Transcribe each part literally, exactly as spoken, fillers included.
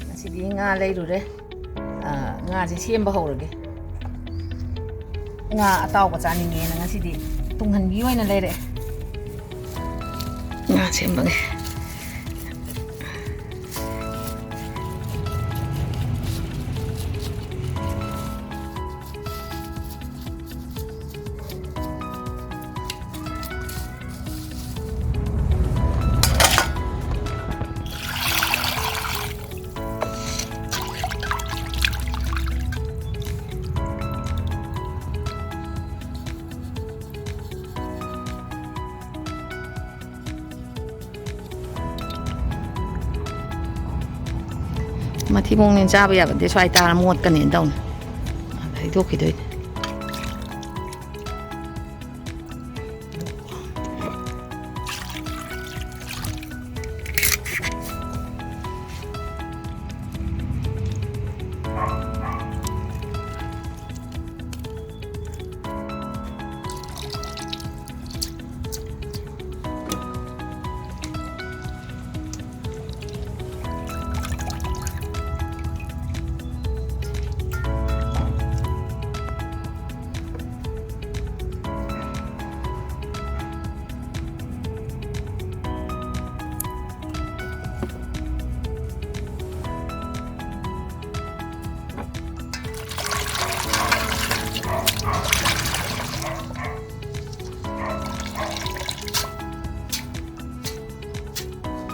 ꯉꯁꯤꯗꯤ ꯉꯥ ꯂꯩꯔꯨꯔꯦ꯫ ꯑꯥ, ꯉꯥꯁꯦ ꯁꯦꯝꯕ ꯍꯧꯔꯒꯦ꯫ ꯉꯥ ꯑꯇꯥꯎꯕ ꯆꯥꯅꯤꯡꯉꯦꯅ ꯉꯁꯤꯗꯤ ꯇꯨꯡꯍꯟꯕꯤ ꯑꯣꯏꯅ ꯂꯩꯔꯛꯑꯦ꯫ ꯉꯥ ꯁꯦꯝꯕꯒꯤ꯫ ꯃꯊꯤꯕꯣꯡꯅꯦ, ꯆꯥꯕ ꯌꯥꯕꯗꯤ ꯁ꯭ꯋꯥꯏ ꯇꯥꯔ ꯃꯣꯠꯀꯅꯦꯅ ꯇꯧꯅꯤ꯫ ꯑꯗ ꯍꯩꯗꯣꯛꯈꯤꯗꯣꯏꯅꯦ꯫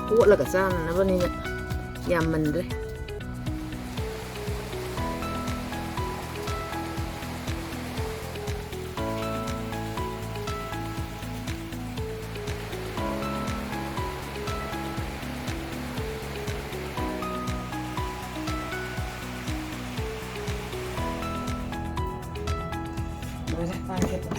ꯀꯣꯠꯂꯒ ꯆꯥꯅꯅꯕꯅꯤꯅ ꯌꯥꯝꯃꯟꯗ꯭ꯔꯦ꯫ ꯂꯣꯏꯔꯦ, ꯄꯥꯟ ꯊꯦꯠꯄ꯫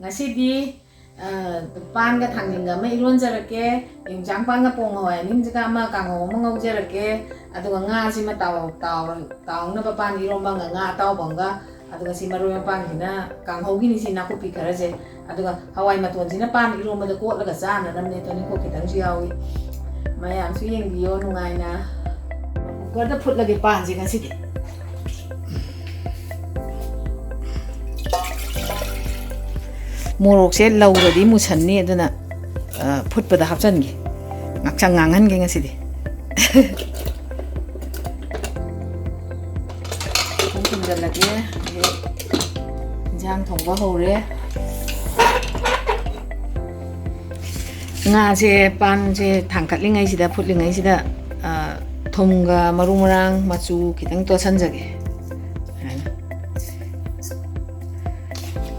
ꯉꯁꯤꯗꯤ, ꯑ, ꯄꯥꯟꯒ ꯊꯥꯡꯖꯤꯡꯒ ꯑꯃ ꯏꯔꯣꯟꯖꯔꯛꯀꯦ, ꯌꯣꯡꯆꯥꯛ ꯄꯥꯟꯒ ꯄꯣꯡ ꯍꯋꯥꯏ ꯑꯅꯤꯡꯁꯤꯒ ꯑꯃ ꯀꯥꯡꯍꯧ ꯑꯃ ꯉꯧꯖꯔꯛꯀꯦ, ꯑꯗꯨꯒ ꯉꯥꯁꯤꯃ ꯇꯥꯎ-, ꯇꯥꯎꯔ-, ꯇꯥꯎꯅꯕ ꯄꯥꯟ ꯏꯔꯣꯝꯕ ꯑꯃꯒ ꯉꯥ ꯑꯇꯥꯎꯕ ꯑꯃꯒ, ꯑꯗꯨꯒ ꯁꯤ ꯃꯔꯣꯏ ꯃꯄꯥꯡꯁꯤꯅ ꯀꯥꯡꯍꯧꯒꯤꯅꯤ, ꯁꯤ ꯅꯥꯀꯨꯞꯄꯤ ꯈꯔꯁꯦ, ꯑꯗꯨꯒ ꯍꯋꯥꯏ ꯃꯇꯣꯟꯁꯤꯅ ꯄꯥꯟ ꯏꯔꯣꯝꯕꯗ ꯀꯣꯠꯂꯒ ꯆꯥꯅꯅꯕꯅꯦ, ꯇꯣꯅꯤꯡꯈꯣꯛ ꯈꯤꯇꯪꯁꯨ ꯌꯥꯎꯏ꯫ ꯃꯌꯥꯝꯁꯨ ꯌꯦꯡꯕꯤꯌꯣ ꯅꯨꯡꯉꯥꯏꯅ꯫ ꯀꯨꯀꯔꯗ ꯐꯨꯠꯂꯒꯦ ꯄꯥꯟꯁꯦ ꯉꯁꯤꯗꯤ꯫ ꯃꯣꯔꯣꯛꯁꯦ ꯂꯧꯔꯗꯤ ꯃꯨꯁꯟꯅꯤ, ꯑꯗꯨꯅ, ꯑ, ꯐꯨꯠꯄꯗ ꯍꯥꯞꯆꯟꯒꯦ꯫ ꯉꯥꯛꯁꯪ ꯉꯥꯡꯍꯟꯒꯦ ꯉꯁꯤꯗꯤ꯫ ꯊꯨꯝ ꯊꯨꯝꯖꯤꯜꯂꯒꯦ꯫ ꯍꯧꯖꯤꯛ ꯏꯟꯖꯥꯡ ꯊꯣꯡꯕ ꯍꯧꯔꯦ꯫ ꯉꯥꯁꯦ, ꯄꯥꯟꯁꯦ ꯊꯥꯡꯀꯠꯂꯤꯉꯩꯁꯤꯗ, ꯐꯨꯠꯂꯤꯉꯩꯁꯤꯗ, ꯑ, ꯊꯨꯝꯒ ꯃꯔꯨ ꯃꯔꯥꯡ ꯃꯆꯨ ꯈꯤꯇꯪ ꯇꯣꯠꯁꯟꯖꯒꯦ꯫ ꯁꯨꯃꯥꯏꯅ꯫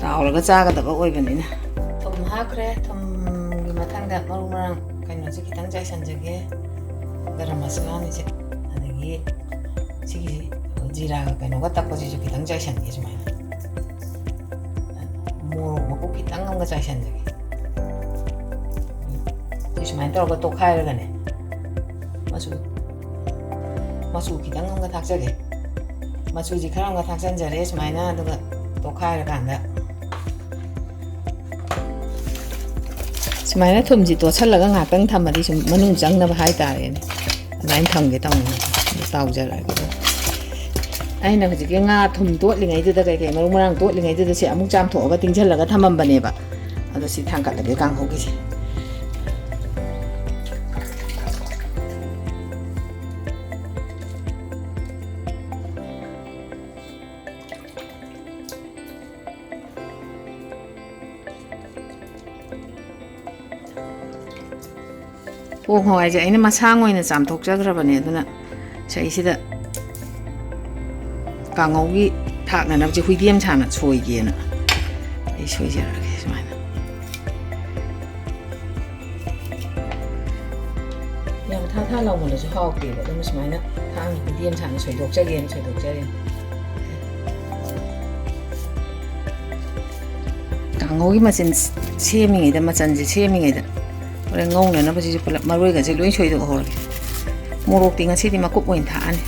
ꯇꯥꯎꯔꯒ ꯆꯥꯒꯗꯕ ꯑꯣꯏꯕꯅꯤꯅ꯫ ꯊꯨꯝ ꯍꯥꯞꯈ꯭ꯔꯦ꯫ ꯊꯨꯝꯒꯤ ꯃꯊꯪꯗ ꯃꯔꯨ ꯃꯔꯥꯡ ꯀꯩꯅꯣꯁꯦ ꯈꯤꯇꯪ ꯆꯥꯏꯁꯟꯖꯒꯦ꯫ ꯒꯔꯝ ꯃꯁꯥꯂꯥꯅꯤꯁꯦ꯫ ꯑꯗꯒꯤ ꯁꯤꯒꯤ ꯖꯤꯔꯥꯒ ꯀꯩꯅꯣꯒ ꯇꯛꯄꯁꯤꯁꯨ ꯈꯤꯇꯪ ꯆꯥꯏꯁꯟꯒꯦ ꯁꯨꯃꯥꯏꯅ꯫ ꯃꯣꯔꯣꯛ ꯃꯀꯨꯞ ꯈꯤꯇꯪ ꯑꯃꯒ ꯆꯥꯏꯁꯟꯖꯒꯦ꯫ ꯁꯤ ꯁꯨꯃꯥꯏꯅ ꯇꯧꯔꯒ ꯇꯣꯠꯈꯥꯏꯔꯒꯅꯦ꯫ ꯃꯆꯨ, ꯃꯆꯨ ꯈꯤꯇꯪ ꯑꯃꯒ ꯊꯥꯛꯆꯒꯦ꯫ ꯃꯆꯨꯁꯤ ꯈꯔ ꯑꯃꯒ ꯊꯥꯛꯆꯟꯖꯔꯦ ꯁꯨꯃꯥꯏꯅ, ꯑꯗꯨꯒ ꯇꯣꯠꯈꯥꯏꯔꯀꯥꯟꯗ ꯁꯨꯃꯥꯏꯅ ꯊꯨꯝꯁꯤ ꯇꯣꯠꯁꯜꯂꯒ ꯉꯥꯏꯍꯥꯛꯇꯪ ꯊꯝꯃꯗꯤ ꯁꯨꯝ ꯃꯅꯨꯡ ꯆꯪꯅꯕ ꯍꯥꯏꯇꯥꯔꯦꯅꯦ꯫ ꯑꯗꯨꯃꯥꯏꯅ ꯊꯝꯒꯦ ꯇꯧꯅꯤ꯫ ꯑꯗꯨ ꯇꯥꯎꯖꯔꯛꯑꯒꯦ꯫ ꯑꯩꯅ ꯍꯧꯖꯤꯛꯀꯤ ꯉꯥ ꯊꯨꯝ ꯇꯣꯠꯂꯤꯉꯩꯗꯨꯗ, ꯀꯩꯀꯩ ꯃꯔꯨ ꯃꯔꯥꯡ ꯇꯣꯠꯂꯤꯉꯩꯗꯨꯗ ꯁꯤ ꯑꯃꯨꯛ ꯆꯥꯝꯊꯣꯛꯑꯒ ꯇꯤꯡꯁꯤꯜꯂꯒ ꯊꯝꯃꯝꯕꯅꯦꯕ꯫ ꯑꯗꯣ ꯁꯤ ꯊꯥꯡꯀꯠꯂꯒꯦ ꯀꯥꯡꯍꯧꯒꯤꯁꯦ꯫ ꯄꯣꯡ ꯍꯋꯥꯏꯁꯦ ꯑꯩꯅ ꯃꯁꯥꯡ ꯑꯣꯏꯅ ꯆꯥꯝꯊꯣꯛꯆꯈ꯭ꯔꯕꯅꯦ, ꯑꯗꯨꯅ ꯁꯤꯁꯤꯗ ꯀꯥꯡꯍꯧꯒꯤ ꯊꯥꯛꯅꯅꯕꯁꯦ ꯍꯨꯏꯗꯦꯝ ꯁꯥꯅ ꯁꯣꯏꯒꯦꯅ ꯑꯩ ꯁꯣꯏꯖꯔꯛꯑꯒꯦ ꯁꯨꯃꯥꯏꯅ꯫ ꯌꯥꯝ ꯊꯥ ꯊꯥ ꯂꯥꯎꯃꯜꯂꯁꯨ ꯍꯥꯎꯇꯦꯕ, ꯑꯗꯨꯅ ꯁꯨꯃꯥꯏꯅ ꯊꯥꯡꯅ ꯍꯨꯏꯗꯦꯝ ꯁꯥꯅ ꯁꯣꯏꯗꯣꯛꯆꯒꯦꯅ ꯁꯣꯏꯗꯣꯛꯆꯔꯤꯅꯤ꯫ ꯀꯥꯡꯍꯧꯒꯤ ꯃꯆꯜ ꯁꯦꯝꯃꯤꯉꯩꯗ, ꯃꯆꯜꯁꯦ ꯁꯦꯝꯃꯤꯉꯩꯗ ꯍꯣꯔꯦꯟ ꯉꯧꯅꯅꯕꯁꯤꯁꯨ ꯄꯨꯂꯞ ꯃꯔꯣꯏꯒꯁꯦ ꯂꯣꯏ ꯁꯣꯏꯗꯣꯛꯍꯧꯔꯒꯦ꯫ ꯃꯣꯔꯣꯛꯇꯤ ꯉꯁꯤꯗꯤ ꯃꯀꯨꯞ ꯑꯣꯏꯅ ꯊꯥꯛꯑꯅꯤ꯫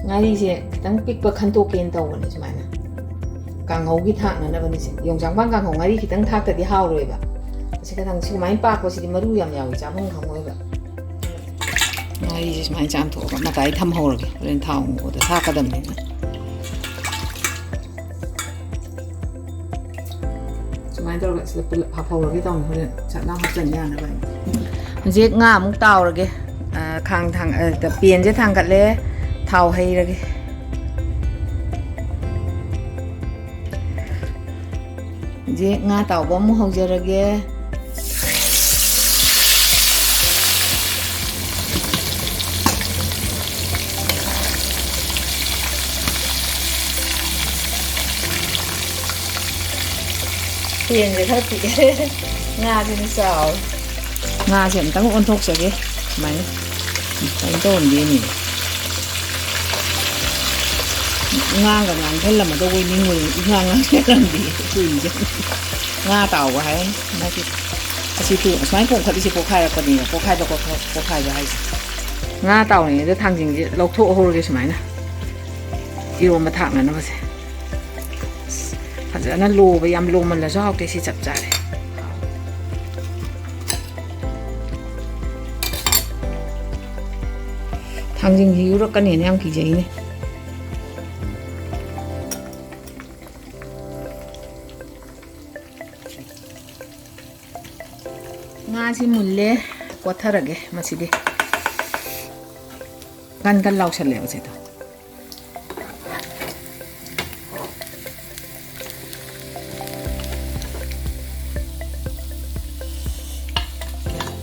ꯉꯥꯔꯤꯁꯦ ꯈꯤꯇꯪ ꯄꯤꯛꯄ ꯈꯟꯇꯣꯛꯀꯦꯅ ꯇꯧꯕꯅꯦ ꯁꯨꯃꯥꯏꯅ꯫ ꯀꯥꯡꯍꯧꯒꯤ ꯊꯥꯛꯅꯅꯕꯅꯤ ꯁꯦ꯫ ꯌꯣꯡꯆꯥꯛ ꯄꯥꯟ ꯀꯥꯡꯍꯧ ꯉꯥꯔꯤ ꯈꯤꯇꯪ ꯊꯥꯛꯇꯗꯤ ꯍꯥꯎꯔꯣꯏꯕ꯫ ꯑꯁꯤ ꯈꯤꯇꯪ ꯁꯨꯃꯥꯏꯅ ꯄꯥꯛꯄꯁꯤꯗꯤ ꯃꯔꯨ ꯌꯥꯝ ꯌꯥꯎꯏ, ꯆꯥꯐꯝ ꯈꯪꯉꯣꯏꯕ꯫ ꯉꯥꯔꯤꯁꯦ ꯁꯨꯃꯥꯏꯅ ꯆꯥꯝꯊꯣꯛꯑꯒ ꯃꯇꯥꯏ ꯊꯝꯍꯧꯔꯒꯦ, ꯍꯣꯔꯦꯟ ꯊꯥꯎ ꯉꯧꯕꯗ ꯊꯥꯛꯀꯗꯕꯅꯤꯅ꯫ ꯁꯨꯃꯥꯏꯅ ꯇꯧꯔꯒ ꯁꯤꯗ ꯄꯨꯂꯞ ꯍꯥꯞꯍꯧꯔꯒꯦ ꯇꯧꯅꯤ, ꯍꯣꯔꯦꯟ ꯁꯠ ꯂꯥꯎ ꯍꯥꯞꯆꯤꯟ ꯌꯥꯅꯕ ꯍꯥꯏꯅ꯫ ꯍꯧꯖꯤꯛ ꯉꯥ ꯑꯃꯨꯛ ꯇꯥꯎꯔꯒꯦ꯫ ꯑ, ꯈꯥꯡ ꯊꯥꯡ-, ꯑ, ꯄꯦꯟꯁꯦ ꯊꯥꯡꯒꯠꯂꯦ, ꯊꯥꯎ ꯍꯩꯔꯒꯦ꯫ ꯍꯧꯖꯤꯛ ꯉꯥ ꯇꯥꯎꯕ ꯑꯃꯨꯛ ꯍꯧꯖꯔꯒꯦ꯫ ꯄꯦꯟꯁꯦ ꯈꯔ ꯄꯤꯛꯑꯦ꯫ ꯉꯥꯁꯤꯅ ꯆꯥꯎꯔꯦ꯫ ꯉꯥꯁꯦ ꯑꯝꯇꯪ ꯑꯣꯟꯊꯣꯛꯆꯒꯦ꯫ ꯁꯨꯃꯥꯏꯅ꯫ ꯀꯩꯅꯣ ꯇꯧꯔꯝꯗꯦꯅꯦ꯫ ꯉꯥꯡꯒ ꯉꯥꯡꯁꯤꯜꯂꯝꯃꯗꯧꯕꯩ ꯅꯤꯡꯉꯨꯔꯦ꯫ ꯏꯉꯥꯡ ꯉꯥꯡꯁꯤꯜꯂꯝꯗꯦ꯫ ꯀꯨꯏꯔꯦ꯫ ꯉꯥ ꯇꯥꯎꯕ ꯍꯥꯏ꯫ ꯃꯥꯒꯤ ꯑꯁꯤ ꯇꯨ-, ꯑꯁꯨꯃꯥꯏꯅ ꯄꯣꯝꯈꯠꯂꯤꯁꯦ ꯄꯣꯛꯈꯥꯏꯔꯛꯄꯅꯦꯕ꯫ ꯄꯣꯛꯈꯥꯏꯕ, ꯄꯣꯛꯈꯥꯏ-, ꯄꯣꯛꯈꯥꯏꯕ ꯍꯥꯏꯁꯦ꯫ ꯉꯥ ꯇꯥꯎꯔꯤꯉꯩꯗ ꯊꯥꯡꯖꯤꯡꯁꯦ ꯂꯧꯊꯣꯛꯍꯧꯔꯒꯦ ꯁꯨꯃꯥꯏꯅ꯫ ꯏꯔꯣꯝꯕ ꯊꯥꯛꯅꯅꯕꯁꯦ꯫ ꯐꯖꯅ ꯂꯣꯕ, ꯌꯥꯝ ꯂꯣꯃꯜꯂꯁꯨ ꯍꯥꯎꯇꯦ, ꯁꯤ ꯆꯞ ꯆꯥꯔꯦ꯫ ꯊꯥꯡꯖꯤꯡꯁꯤ ꯌꯨꯔꯛꯀꯅꯦꯅ ꯌꯥꯝ ꯀꯤꯖꯩꯅꯦ꯫ ꯉꯥꯁꯤ ꯃꯨꯜꯂꯦ, ꯀꯣꯠꯊꯔꯒꯦ ꯃꯁꯤꯗꯤ꯫ ꯀꯟ ꯀꯟ ꯂꯥꯎꯁꯜꯂꯦꯕ ꯁꯤꯗꯣ꯫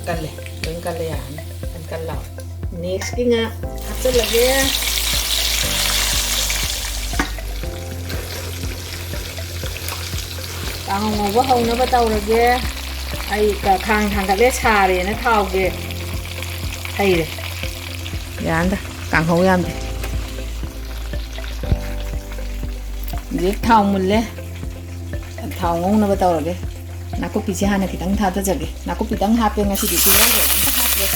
ꯀꯜꯂꯦ, ꯂꯣꯏ ꯀꯜꯂꯦ, ꯌꯥꯔꯅꯤ꯫ ꯀꯟ ꯀꯟ ꯂꯥꯎ꯫ Next ꯀꯤ ꯉꯥ ꯍꯥꯞꯆꯜꯂꯒꯦ꯫ ꯀꯥꯡꯍꯧ ꯉꯧꯕ ꯍꯧꯅꯕ ꯇꯧꯔꯒꯦ꯫ ꯑꯩ ꯈꯥꯡ ꯊꯥꯡꯒꯠꯂꯦ, ꯁꯥꯔꯦꯅ ꯊꯥꯎꯁꯦ ꯍꯩꯔꯦ꯫ ꯌꯥꯔꯅꯤꯗ, ꯀꯥꯡꯍꯧ ꯌꯥꯝꯗꯦ꯫ ꯍꯧꯖꯤꯛ ꯊꯥꯎ ꯃꯨꯜꯂꯦ, ꯊꯥꯎ ꯉꯧꯅꯕ ꯇꯧꯔꯒꯦ꯫ ꯅꯥꯀꯨꯞꯄꯤꯁꯦ ꯍꯥꯟꯅ ꯈꯤꯇꯪ ꯊꯥꯗꯖꯒꯦ꯫ ꯅꯥꯀꯨꯞꯄꯤꯗꯪ ꯍꯥꯞꯄꯦ ꯉꯁꯤꯗꯤ, ꯇꯤꯜꯍꯧꯒ ꯑꯝꯇ ꯍꯥꯞꯇ꯭ꯔꯦ꯫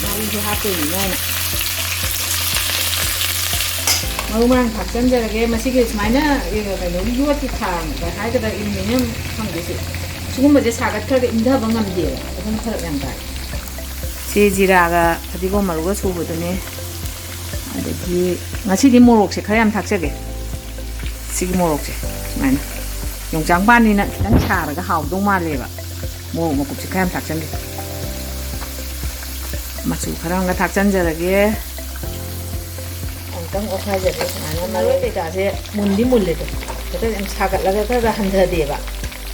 ꯉꯥꯔꯤꯁꯨ ꯍꯥꯞꯇꯣꯏꯅꯤꯅ ꯑꯩꯅ꯫ ꯃꯔꯨ ꯃꯔꯥꯡ ꯊꯥꯛꯆꯟꯖꯔꯒꯦ꯫ ꯃꯁꯤꯒꯤ ꯁꯨꯃꯥꯏꯅ ꯀꯩꯅꯣꯒꯤ ꯌꯣꯠꯀꯤ ꯈꯥꯡ ꯍꯥꯏꯒꯗ꯭ꯔꯥ, ꯑꯦꯂꯨꯃꯤꯅꯤꯌꯝ ꯈꯪꯗꯦ, ꯁꯤ ꯁꯤꯒꯨꯝꯕꯁꯦ ꯁꯥꯒꯠꯈ꯭ꯔꯒ ꯏꯪꯊꯕ ꯉꯝꯗꯦꯕ, ꯑꯗꯨꯅ ꯐꯔꯛ ꯌꯥꯝ ꯇꯥꯏ꯫ ꯁꯤ ꯖꯤꯔꯥꯒ ꯐꯗꯤꯒꯣꯝ ꯃꯔꯨꯒ ꯁꯨꯕꯗꯨꯅꯦ꯫ ꯑꯗꯒꯤ ꯉꯁꯤꯗꯤ ꯃꯣꯔꯣꯛꯁꯦ ꯈꯔ ꯌꯥꯝ ꯊꯥꯛꯆꯒꯦ꯫ ꯁꯤꯒꯤ ꯃꯣꯔꯣꯛꯁꯦ ꯁꯨꯃꯥꯏꯅ ꯌꯣꯡꯆꯥꯛ ꯄꯥꯟꯅꯤꯅ ꯈꯤꯇꯪ ꯁꯥꯔꯒ ꯍꯥꯎꯗꯧ ꯃꯥꯜꯂꯦꯕ꯫ ꯃꯣꯔꯣꯛ ꯃꯀꯨꯞꯁꯦ ꯈꯔ ꯌꯥꯝ ꯊꯥꯛꯆꯟꯒꯦ꯫ ꯃꯆꯨ ꯈꯔ ꯑꯃꯒ ꯊꯥꯛꯆꯟꯖꯔꯒꯦ꯫ ꯑꯃꯨꯛꯇꯪ ꯑꯣꯠꯈꯥꯏꯖꯔꯒꯦ ꯁꯨꯃꯥꯏꯅ꯫ ꯃꯔꯣꯏ ꯀꯩꯀꯥꯁꯦ ꯃꯨꯟꯗꯤ ꯃꯨꯜꯂꯦ ꯑꯗꯣ, ꯈꯤꯇꯪ ꯌꯥꯝ ꯁꯥꯒꯠꯂꯒ ꯈꯔ ꯈꯔ ꯍꯟꯊꯗꯦꯕ꯫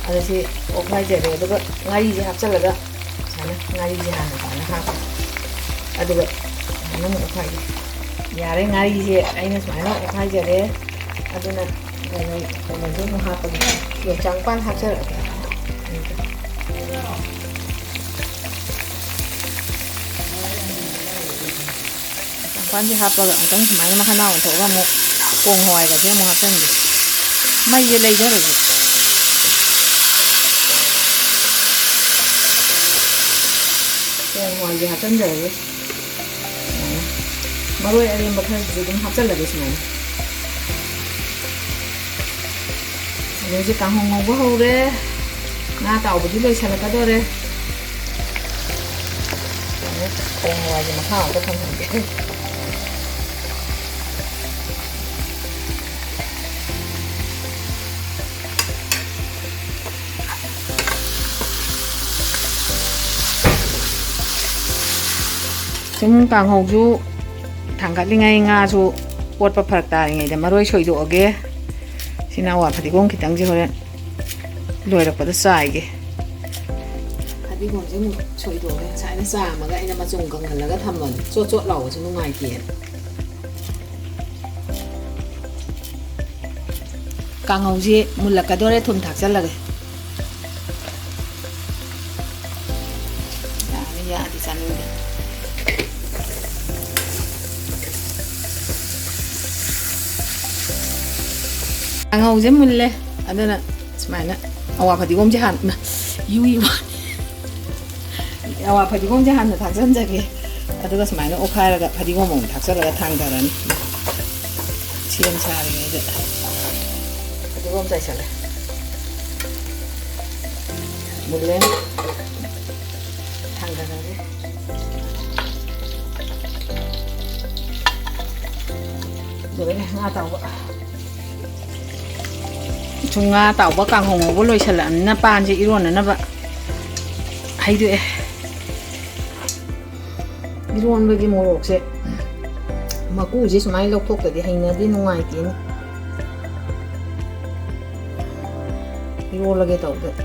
ꯑꯗꯣ ꯁꯤ ꯑꯣꯠꯈꯥꯏꯖꯔꯦ, ꯑꯗꯨꯒ ꯉꯥꯔꯤꯁꯦ ꯍꯥꯞꯆꯜꯂꯒ ꯁꯨꯃꯥꯏꯅ ꯉꯥꯔꯤꯁꯦ ꯍꯥꯟꯅ ꯁꯨꯃꯥꯏꯅ ꯍꯥꯞꯄꯦ꯫ ꯑꯗꯨꯒ ꯁꯨꯃꯥꯏꯅ ꯑꯃꯨꯛ ꯑꯣꯠꯈꯥꯏꯒꯦ꯫ ꯌꯥꯔꯦ, ꯉꯥꯔꯤꯁꯦ ꯑꯩꯅ ꯁꯨꯃꯥꯏꯅ ꯑꯣꯠꯈꯥꯏꯖꯔꯦ꯫ ꯑꯗꯨꯅ ꯀꯩꯅꯣ, ꯀꯩꯅꯣꯁꯦ ꯑꯃꯨꯛ ꯍꯥꯞꯄꯒꯦ, ꯌꯣꯡꯆꯥꯛ ꯄꯥꯟ ꯍꯥꯞꯆꯔꯛꯑꯒꯦ꯫ ꯌꯣꯡꯆꯥꯛ ꯄꯥꯟꯁꯦ ꯍꯥꯞꯄꯒ ꯑꯃꯨꯛꯇꯪ ꯁꯨꯃꯥꯏꯅ ꯃꯈꯥ ꯅꯥꯎ ꯑꯣꯟꯊꯣꯛꯑꯒ ꯑꯃꯨꯛ ꯄꯣꯡ ꯍꯋꯥꯏꯒꯁꯦ ꯑꯃꯨꯛ ꯍꯥꯞꯆꯟꯒꯦ꯫ ꯃꯩꯁꯦ ꯂꯩꯊꯔꯁꯦ꯫ ꯄꯣꯡ ꯍꯋꯥꯏꯁꯦ ꯍꯥꯞꯆꯟꯖꯔꯒꯦ꯫ ꯁꯨꯃꯥꯏꯅ ꯃꯔꯣꯏ ꯑꯔꯦꯝꯕ ꯈꯔꯁꯨ ꯑꯗꯨꯝ ꯍꯥꯞꯆꯜꯂꯒꯦ ꯁꯨꯃꯥꯏꯅ꯫ ꯑꯗꯩꯗꯤ ꯀꯥꯡꯍꯧ ꯉꯧꯕ ꯍꯧꯔꯦ꯫ ꯉꯥ ꯇꯥꯎꯕꯗꯤ ꯂꯣꯏꯁꯤꯜꯂꯛꯀꯗꯣꯔꯦ꯫ ꯄꯣꯡ ꯍꯋꯥꯏꯁꯦ ꯃꯈꯥ ꯑꯝꯇ ꯊꯝꯍꯟꯒꯦ꯫ ꯁꯨꯝ ꯀꯥꯡꯍꯧꯁꯨ ꯊꯥꯡꯒꯠꯂꯤꯉꯩ, ꯉꯥꯁꯨ ꯑꯣꯠꯄ ꯐꯔꯛ ꯇꯥꯔꯤꯉꯩꯗ ꯃꯔꯣꯏ ꯁꯣꯏꯗꯣꯛꯑꯒꯦ꯫ ꯁꯤꯅ ꯑꯋꯥ ꯐꯗꯤꯒꯣꯝ ꯈꯤꯇꯪꯁꯦ ꯍꯣꯔꯦꯟ ꯂꯣꯏꯔꯛꯄꯗ ꯆꯥꯏꯒꯦ꯫ ꯐꯗꯤꯒꯣꯝꯁꯦ ꯑꯃꯨꯛ ꯁꯣꯏꯗꯣꯛꯑꯒꯦ꯫ ꯉꯁꯥꯏꯅ ꯆꯥꯝꯃꯒ ꯑꯩꯅ ꯃꯆꯨꯝ ꯀꯪꯍꯜꯂꯒ ꯊꯝꯃꯒꯦ, ꯆꯣꯠ ꯆꯣꯠ ꯂꯥꯎꯕꯁꯨ ꯅꯨꯡꯉꯥꯏꯇꯦꯅ꯫ ꯀꯥꯡꯍꯧꯁꯤ ꯃꯨꯜꯂꯛꯀꯗꯣꯔꯦ, ꯊꯨꯝ ꯊꯥꯛꯆꯜꯂꯒꯦ꯫ ꯌꯥꯔꯅꯤ, ꯌꯥꯛꯑꯗꯤ ꯆꯥꯅꯤꯡꯗꯦ꯫ ꯀꯥꯡꯍꯧꯁꯦ ꯃꯨꯜꯂꯦ꯫ ꯑꯗꯨꯅ ꯁꯨꯃꯥꯏꯅ ꯑꯋꯥ ꯐꯗꯤꯒꯣꯝꯁꯦ ꯍꯥꯟꯅ, ꯌꯨꯏ ꯋꯥꯅꯤ꯫ ꯑꯋꯥ ꯐꯗꯤꯒꯣꯝꯁꯦ ꯍꯥꯟꯅ ꯊꯥꯛꯆꯟꯖꯒꯦ꯫ ꯑꯗꯨꯒ ꯁꯨꯃꯥꯏꯅ ꯑꯣꯠꯈꯥꯏꯔꯒ ꯐꯗꯤꯒꯣꯝ ꯑꯃꯨꯛ ꯊꯥꯛꯆꯜꯂꯒ ꯊꯥꯡꯊꯔꯅꯤ꯫ ꯁꯦꯝ ꯁꯥꯔꯤꯉꯩꯗ ꯐꯗꯤꯒꯣꯝ ꯆꯥꯏꯁꯜꯂꯦ꯫ ꯃꯨꯜꯂꯦ꯫ ꯊꯥꯡꯊꯔꯒꯦ꯫ ꯂꯣꯏꯔꯦ ꯉꯥ ꯑꯇꯥꯎꯕ꯫ ꯁꯨꯝ ꯉꯥ ꯑꯇꯥꯎꯕ ꯀꯥꯡꯍꯧ ꯉꯧꯕ ꯂꯣꯏꯁꯜꯂꯛꯑꯕꯅꯤꯅ ꯄꯥꯟꯁꯦ ꯏꯔꯣꯟꯅꯅꯕ ꯍꯩꯗꯣꯛꯑꯦ꯫ ꯏꯔꯣꯟꯕꯒꯤ ꯃꯣꯔꯣꯛꯁꯦ ꯃꯀꯨꯁꯦ ꯁꯨꯃꯥꯏꯅ ꯂꯧꯊꯣꯛꯇꯗꯤ ꯍꯩꯅꯗꯦ, ꯅꯨꯡꯉꯥꯏꯇꯦꯅꯦ꯫ ꯏꯔꯣꯜꯂꯒꯦ ꯇꯧꯕꯗ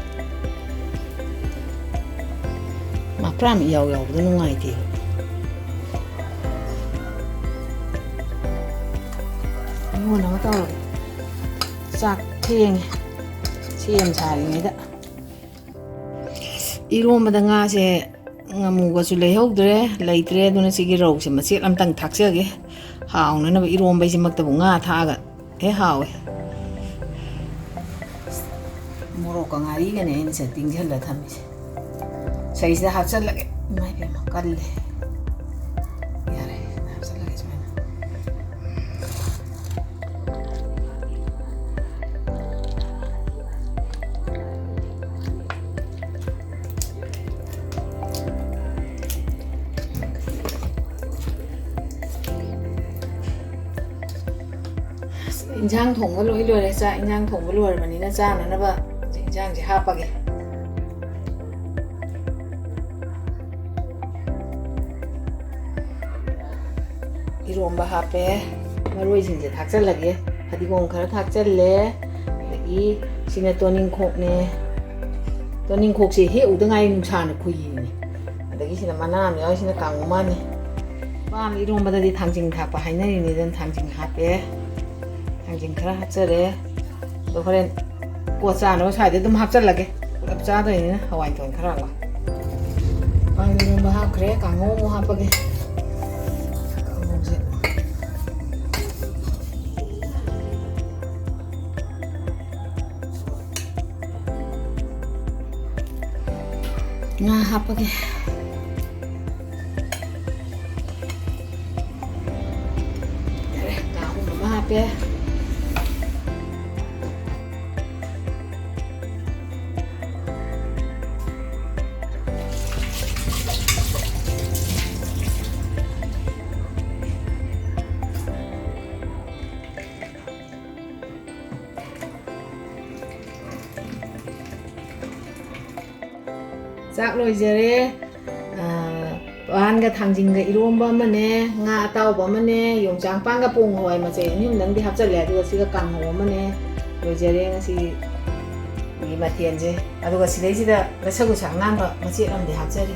ꯃꯄ꯭ꯔꯥꯝ ꯏꯌꯥꯎ ꯌꯥꯎꯕꯗꯣ ꯅꯨꯡꯉꯥꯏꯇꯦꯕ꯫ ꯏꯔꯣꯟꯅꯕ ꯇꯧꯔꯒꯦ꯫ ꯆꯥꯛ ꯊꯦꯡꯉꯦ꯫ ꯁꯦꯝ ꯁꯥꯔꯤꯉꯩꯗ꯫ ꯏꯔꯣꯝꯕꯗ ꯉꯥꯁꯦ ꯉꯥꯃꯨꯒꯁꯨ ꯂꯩꯍꯧꯗ꯭ꯔꯦ, ꯂꯩꯇ꯭ꯔꯦ꯫ ꯑꯗꯨꯅ ꯁꯤꯒꯤ ꯔꯧꯁꯦ ꯃꯆꯦꯠ ꯑꯝꯇꯪ ꯊꯥꯛꯆꯒꯦ꯫ ꯍꯥꯎꯅꯅꯕ ꯏꯔꯣꯝꯕꯩꯁꯤꯃꯛꯇꯕꯨ ꯉꯥ ꯊꯥꯛꯑꯒ ꯍꯦꯛ ꯍꯥꯎꯋꯦ꯫ ꯃꯣꯔꯣꯛꯀ ꯉꯥꯔꯤꯒꯅꯦ ꯑꯩꯅ ꯁꯤꯗ ꯇꯤꯡꯁꯤꯜꯂ ꯊꯝꯃꯤꯁꯦ꯫ ꯁꯤꯁꯤꯗ ꯍꯥꯞꯆꯜꯂꯒꯦ꯫ ꯏꯃꯥ ꯏꯕꯦꯝꯃ, ꯀꯜꯂꯦ꯫ ꯌꯥꯔꯦ, ꯍꯥꯞꯆꯜꯂꯒꯦ ꯁꯨꯃꯥꯏꯅ꯫ ꯏꯟꯁꯥꯡ ꯊꯣꯡꯕ ꯂꯣꯏ ꯂꯣꯏꯔꯦ꯫ ꯆꯥꯛ ꯏꯟꯁꯥꯡ ꯊꯣꯡꯕ ꯂꯣꯏꯔꯕꯅꯤꯅ ꯆꯥꯅꯅꯕ ꯏꯟꯁꯥꯡꯁꯦ ꯍꯥꯞꯄꯒꯦ꯫ ꯏꯔꯣꯝꯕ ꯍꯥꯞꯄꯦ꯫ ꯃꯔꯣꯏꯁꯤꯡꯁꯦ ꯊꯥꯛꯆꯜꯂꯒꯦ꯫ ꯐꯗꯤꯒꯣꯝ ꯈꯔ ꯊꯥꯛꯆꯜꯂꯦ꯫ ꯑꯗꯒꯤ ꯁꯤꯅ ꯇꯣꯅꯤꯡꯈꯣꯛꯅꯦ꯫ ꯇꯣꯅꯤꯡꯈꯣꯛꯁꯦ ꯍꯦꯛꯎꯗ ꯉꯥꯏꯔꯤ, ꯅꯨꯡꯁꯥꯅ ꯈꯨꯏꯅꯦ꯫ ꯑꯗꯒꯤ ꯁꯤꯅ ꯃꯅꯥ ꯑꯃ ꯌꯥꯎꯔꯤ, ꯁꯤꯅ ꯀꯥꯡꯉꯧ ꯃꯥꯟꯅꯤ꯫ ꯄꯥꯟ ꯏꯔꯣꯝꯕꯗꯗꯤ ꯊꯥꯡꯖꯤꯡ ꯊꯥꯛꯄ ꯍꯥꯏꯅꯔꯤꯅꯤ, ꯑꯗꯨꯅ ꯊꯥꯡꯖꯤꯡ ꯍꯥꯞꯄꯦ꯫ ꯊꯥꯡꯖꯤꯡ ꯈꯔ ꯍꯥꯞꯆꯔꯦ꯫ ꯑꯗꯣ ꯍꯣꯔꯦꯟ ꯀꯣꯠ ꯆꯥꯅꯕ ꯁ꯭ꯋꯥꯏꯗ ꯑꯗꯨꯝ ꯍꯥꯞꯆꯜꯂꯒꯦ꯫ ꯄꯨꯂꯞ ꯆꯥꯗꯣꯏꯅꯤꯅ ꯍꯋꯥꯏ ꯊꯣꯡ ꯈꯔ ꯑꯃ꯫ ꯄꯥꯟ ꯏꯔꯣꯝꯕ ꯍꯥꯞꯈ꯭ꯔꯦ, ꯀꯥꯡꯉꯧ ꯑꯃꯨꯛ ꯍꯥꯞꯄꯒꯦ꯫ ꯀꯥꯡꯉꯧꯁꯦ꯫ ꯍꯥꯞꯄꯒꯦ꯫ ꯌꯥꯔꯦ, ꯉꯥ ꯑꯍꯨꯝ ꯑꯃ ꯍꯥꯞꯄꯦ꯫ ꯆꯥꯛ ꯂꯣꯏꯖꯔꯦ꯫ ꯑꯥ, ꯄꯥꯟꯒ ꯊꯥꯡꯖꯤꯡꯒ ꯏꯔꯣꯝꯕ ꯑꯃꯅꯦ, ꯉꯥ ꯑꯇꯥꯎꯕ ꯑꯃꯅꯦ, ꯌꯣꯡꯆꯥꯛ ꯄꯥꯟꯒ ꯄꯣꯡ ꯍꯋꯥꯏ ꯃꯆꯩ ꯑꯅꯤ ꯑꯍꯨꯝꯗꯪꯗꯤ ꯍꯥꯞꯆꯜꯂꯦ, ꯑꯗꯨꯒ ꯁꯤꯒ ꯀꯥꯡꯍꯧ ꯑꯃꯅꯦ꯫ ꯂꯣꯏꯖꯔꯦ ꯉꯁꯤꯒꯤ ꯃꯊꯦꯜꯁꯦ꯫ ꯑꯗꯨꯒ ꯁꯤꯗꯩꯁꯤꯗ ꯒꯁꯒꯨꯁ ꯑꯉꯥꯟꯕ ꯃꯆꯦꯠ ꯑꯃꯗꯤ ꯍꯥꯞꯆꯔꯤ꯫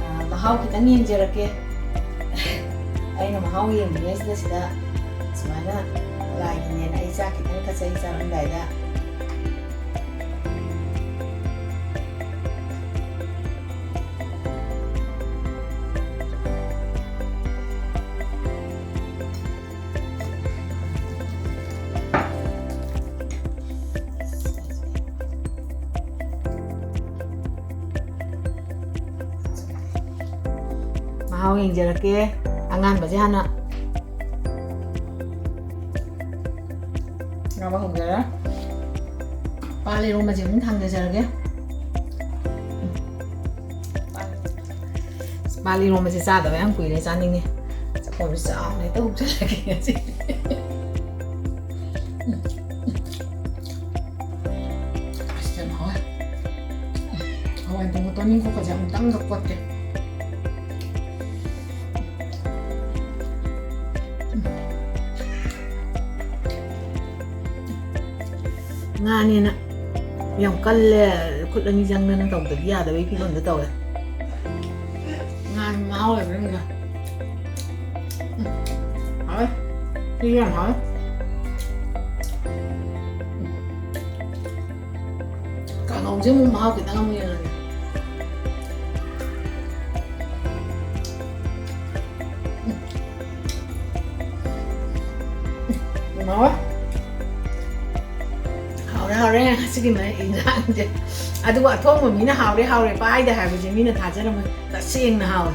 ꯑꯥ, ꯃꯍꯥꯎ ꯈꯤꯇꯪ ꯌꯦꯡꯖꯔꯛꯀꯦ꯫ ꯑꯩꯅ ꯃꯍꯥꯎ ꯌꯦꯡꯉꯤꯉꯩꯁꯤꯗ ꯁꯤꯗ ꯁꯨꯃꯥꯏꯅ ꯂꯥꯏꯒꯤꯅꯦꯅ ꯑꯩ ꯆꯥꯛ ꯈꯤꯇꯪ ꯀꯠꯆꯩ ꯆꯥꯔꯝꯗꯥꯏꯗ꯫ ꯃꯍꯥꯎ ꯌꯦꯡꯖꯔꯛꯀꯦ꯫ ꯑꯉꯥꯟꯕꯁꯦ ꯍꯥꯟꯅ ꯉꯥꯎꯕ ꯍꯧꯖꯔꯦ꯫ ꯄꯥꯜ ꯏꯔꯣꯝꯕꯁꯦ ꯑꯃꯨꯛ ꯊꯥꯡꯖꯔꯒꯦ꯫ ꯄꯥꯜ ꯏꯔꯣꯝꯕꯁꯦ ꯆꯥꯗꯕ ꯌꯥꯝ ꯀꯨꯏꯔꯦ, ꯆꯥꯅꯤꯡꯉꯦ꯫ ꯆꯥꯛꯈꯣꯝꯁꯦ ꯆꯥꯎꯅ ꯍꯦꯛꯇ ꯍꯨꯞꯆꯜꯂꯒꯦ ꯉꯁꯤ꯫ ꯑꯁ, ꯌꯥꯝ ꯍꯥꯎꯋꯦ꯫ ꯍꯋꯥꯏ ꯊꯣꯡꯕ ꯇꯣꯅꯤꯡꯈꯣꯛꯀꯁꯦ ꯑꯃꯨꯛꯇꯪꯒ ꯀꯣꯠꯀꯦ꯫ ꯉꯥꯅꯦꯅ ꯌꯥꯝ ꯀꯜꯂꯦ, ꯈꯨꯠ ꯑꯅꯤ ꯆꯪꯗꯅ ꯇꯧꯗꯗꯤ ꯌꯥꯗꯕꯒꯤ ꯐꯤꯕꯝꯗ ꯇꯧꯋꯦ꯫ ꯉꯥ ꯃꯍꯥꯎ ꯂꯩꯕ꯭ꯔꯥ ꯌꯦꯡꯒꯦ꯫ ꯎꯝ, ꯍꯥꯎꯋꯦ꯫ ꯁꯤꯁꯨ ꯌꯥꯝ ꯍꯥꯎꯋꯦ꯫ ꯀꯥꯡꯍꯧꯁꯦ ꯑꯃꯨꯛ ꯃꯍꯥꯎ ꯈꯤꯇꯪ ꯑꯃꯨꯛ ꯌꯦꯡꯉꯒꯦ꯫ ꯎꯝ, ꯍꯥꯎꯋꯦ꯫ ꯍꯥꯎꯔꯦ, ꯍꯥꯎꯔꯦ ꯉꯁꯤꯒꯤ ꯃ-, ꯏꯟꯖꯥꯡꯁꯦ꯫ ꯑꯗꯨꯕꯨ ꯑꯊꯣꯡꯕ ꯃꯤꯅ "ꯍꯥꯎꯔꯦ, ꯍꯥꯎꯔꯦ" ꯄꯥꯏꯗ ꯍꯥꯏꯕꯁꯦ ꯃꯤꯅ ꯊꯥꯖꯔꯝꯃꯣꯏ꯫ ꯇꯁꯦꯡꯅ ꯍꯥꯎꯋꯦ꯫